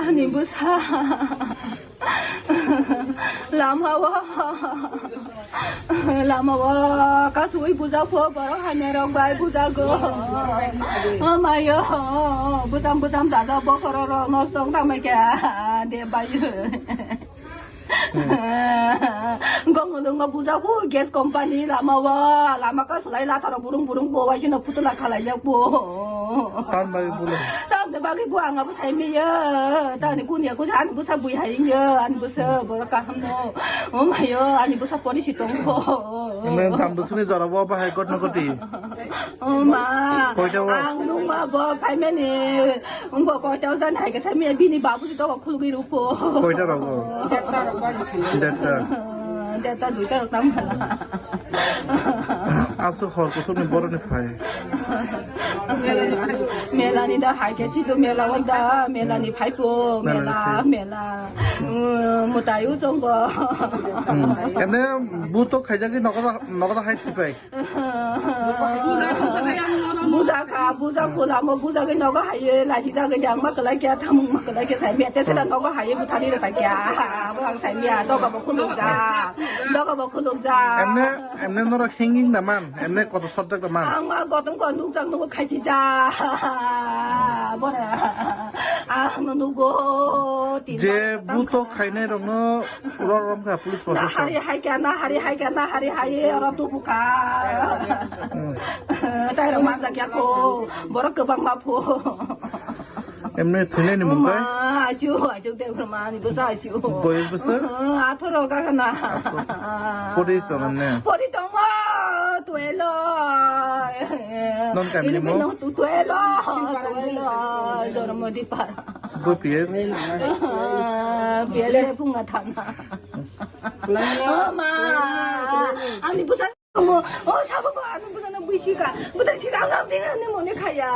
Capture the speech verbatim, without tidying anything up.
Ani bwsa lama o, lama o kasui bujak pho, borok hamya rok bai bujak go. O mayo, bujam bujam dada bokhorok rok nosto wng tangmai kha de bai. Gongolungo bujak pho gas company lama o, lama kasulai latharo burung burung bo waisino putula khalai jak pho. Tam bai bule. Tamni bagwi bo ang abo sai miya. Tani kun ya kun ani bwsa bui hai ya, ani bwsa borok kaham no. O mayo, ani bwsa pori si tong bo. Nang tam bwsani jora bo bahai kot no koti. O ma. Koita o? Ang nung ma bo phai mani. Ungko koita o jan hai ka sai miya bini babu si to ko khulgi rupo. Koita rogo? Detta. Detta duita rok tam bhala. Aswk hor kuthukni borokni phai. Melani da hai khe chido mela o da, melani phaipo, mela, mela. Mutai u chongo. Ene buto khaijagwi nogo da, nogo da hai thipai. Buja kha, buja kula mo buja gwi nogo hai lachi jagwi jang ma kwlai kya, thamung ma kwlai kya sai mete sila nogo hai buthani rwtai kya. Abo ang sai miya, doga bo khuluk ja. Doga bo khuluk ja. Emne, emne norok hanging da man, emne koto sojak da man. Ang ma gotong ko nukjak nugo khachi ja. Bora. Ang nugo. Je buto khainai rokno ror rom kha police na protection. Hari hai kya, na hari hai kya, na hari hai oro tubu kha. Tai rok ma jak ya ko. Borok kwbang ma pho. Emne thwinai ni mung kai? Ma, achu, achu te ma ni bwsa achu. Boyos bwsa? Athoro ka kana. Pori to namne? Pori to ma, tuelo. Non kami mo? Tu tuelo, tuelo. Jormo di par. Bo P S? P S le punga thana. Ma, ani bwsa. Omo, o sabo bo ani bwsano bui sika. Bwtwi sika ang ang ding ani mone khaya.